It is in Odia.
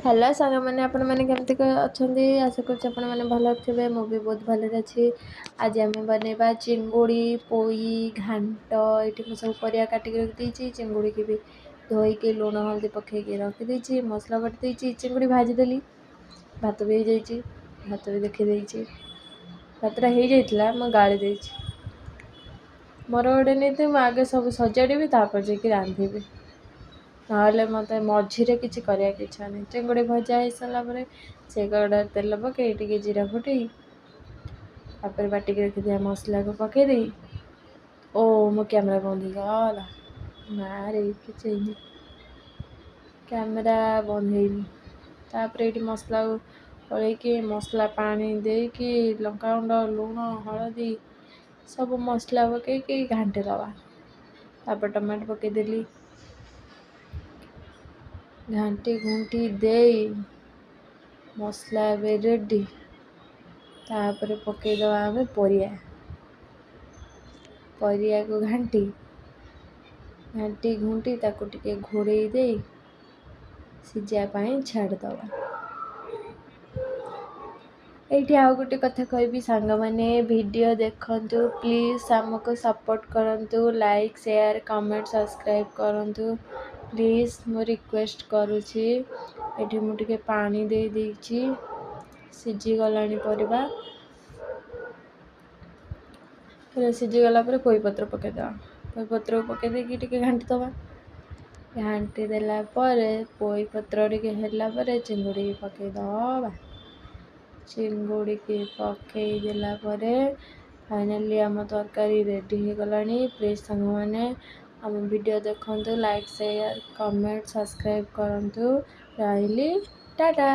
ହ୍ୟାଲୋ ସାଙ୍ଗମାନେ, ଆପଣମାନେ କେମିତି ଅଛନ୍ତି? ଆଶା କରୁଛି ଆପଣମାନେ ଭଲ ଥିବେ। ମୁଁ ବି ବହୁତ ଭଲରେ ଅଛି। ଆଜି ଆମେ ବନେଇବା ଚିଙ୍ଗୁଡ଼ି ପୋଇ ଘାଣ୍ଟ। ଏଇଠି ମୁଁ ସବୁ ପରିବା କାଟିକି ରଖିଦେଇଛି। ଚିଙ୍ଗୁଡ଼ିକି ବି ଧୋଇକି ଲୁଣ ହଳଦୀ ପକାଇକି ରଖିଦେଇଛି। ମସଲା ବାଟି ଦେଇଛି, ଚିଙ୍ଗୁଡ଼ି ଭାଜିଦେଲି, ଭାତ ବି ହେଇଯାଇଛି। ଭାତ ବି ଦେଖିଦେଇଛି, ଭାତଟା ହେଇଯାଇଥିଲା, ମୁଁ ଗାଳି ଦେଇଛି। ମୋର ଗୋଟେ ନୀତି, ମୁଁ ଆଗେ ସବୁ ସଜାଡ଼ିବି, ତାପରେ ଯାଇକି ରାନ୍ଧିବି, ନହେଲେ ମୋତେ ମଝିରେ କିଛି କରିବାକୁ ଇଚ୍ଛା ନାହିଁ। ଚିଙ୍ଗୁଡ଼ି ଭଜା ହେଇସାରିଲା ପରେ ସେ କଡ଼ାରେ ତେଲ ପକାଇ ଟିକେ ଜିରା ଫୁଟେଇ, ତାପରେ ବାଟିକି ରଖିଥିବା ମସଲାକୁ ପକାଇ ଦେଇ, ଓ ମୋ କ୍ୟାମେରା ବନ୍ଦ ହେଇଗଲା। ନାରେ, କିଛି ହେଇନି, କ୍ୟାମେରା ବନ୍ଦ ହେଇନି। ତାପରେ ଏଇଠି ମସଲାକୁ ଗୋଳେଇକି, ମସଲା ପାଣି ଦେଇକି, ଲଙ୍କାଗୁଣ୍ଡ, ଲୁଣ, ହଳଦୀ ସବୁ ମସଲା ପକାଇକି ଘାଣ୍ଟି ଦେବା। ତାପରେ ଟମାଟୋ ପକାଇଦେଲି। ଘାଣ୍ଟି ଘୁଣ୍ଟି ଦେଇ ମସଲା ଏବେ ରେଡ଼ି। ତାପରେ ପକାଇଦେବା ଆମେ ପରିବା। ପରିବାକୁ ଘାଣ୍ଟି ଘାଣ୍ଟି ଘୁଣ୍ଟି ତାକୁ ଟିକେ ଘୋଡ଼େଇ ଦେଇ ସିଝିବା ପାଇଁ ଛାଡ଼ିଦେବା। ଏଇଠି ଆଉ ଗୋଟେ କଥା କହିବି ସାଙ୍ଗମାନେ, ଭିଡ଼ିଓ ଦେଖନ୍ତୁ, ପ୍ଲିଜ୍ ଆମକୁ ସପୋର୍ଟ କରନ୍ତୁ, ଲାଇକ୍, ସେୟାର, କମେଣ୍ଟ, ସବସ୍କ୍ରାଇବ୍ କରନ୍ତୁ ପ୍ଲିଜ୍, ମୁଁ ରିକ୍ୱେଷ୍ଟ କରୁଛି। ଏଠି ମୁଁ ଟିକେ ପାଣି ଦେଇ ଦେଇଛି। ସିଝିଗଲାଣି ପରିବା। ସିଝିଗଲା ପରେ ପୋଇପତ୍ର ପକାଇଦେବା। ପୋଇପତ୍ରକୁ ପକାଇ ଦେଇକି ଟିକେ ଘାଣ୍ଟି ଦେବା। ଘାଣ୍ଟି ଦେଲା ପରେ, ପୋଇପତ୍ର ଟିକେ ହେଲା ପରେ ଚିଙ୍ଗୁଡ଼ି ପକାଇଦେବା। ଚିଙ୍ଗୁଡ଼ିକି ପକାଇ ଦେଲା ପରେ ଫାଇନାଲି ଆମ ତରକାରୀ ରେଡ଼ି ହେଇଗଲାଣି। ପ୍ଲିଜ୍ ସାଙ୍ଗମାନେ, ଆମ ଭିଡ଼ିଓ ଦେଖନ୍ତୁ, ଲାଇକ୍, ସେୟାର, କମେଣ୍ଟ, ସବସ୍କ୍ରାଇବ୍ କରନ୍ତୁ। ରହିଲି, ଟାଟା।